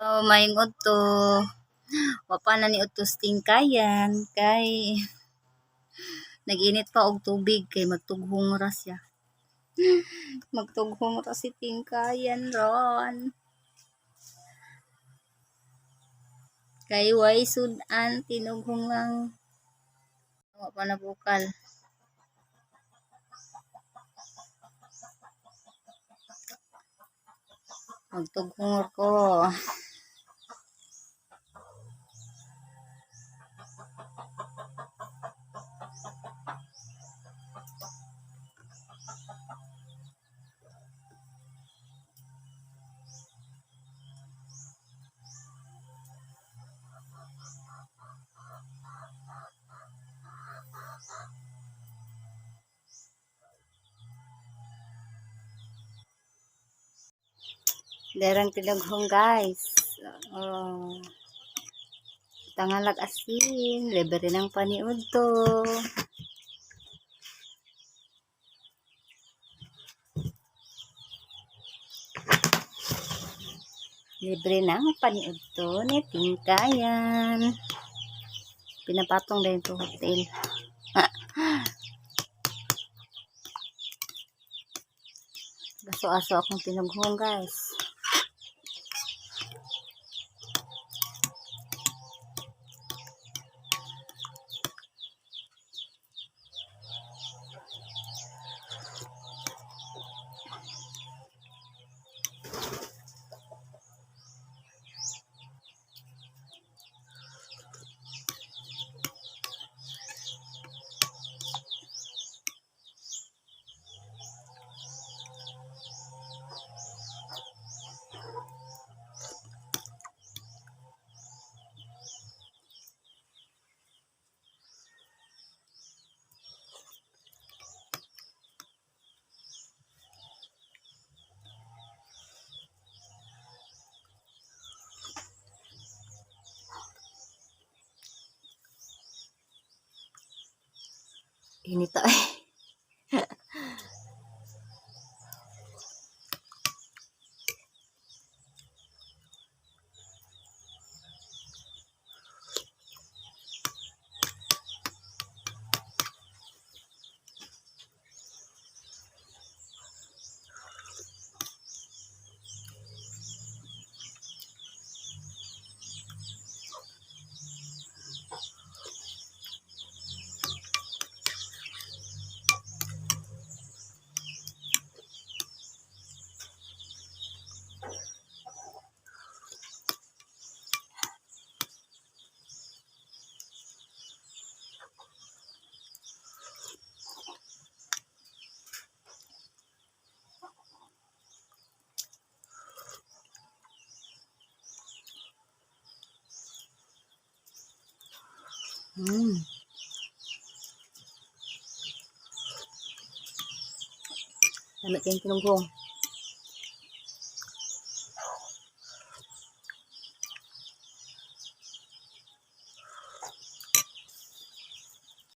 Oh, maayong udto. Wa pa na ni udto tingkayan kay nag-init pa og tubig kay magtughong ra siya. Magtughong ra si tingkayan ron. Kay way sud-an, tinughong lang. Wa pa na bukal. Magtughong ra ko. Derang tinughong, guys. Oh. Tangalag asin, libre ng paniudto. Libre ng paniudto ni Tingkayan. Pinapatong din to hotel. Gaso-aso akong tinughong, guys. Inita eh. Lami kayong tinughong.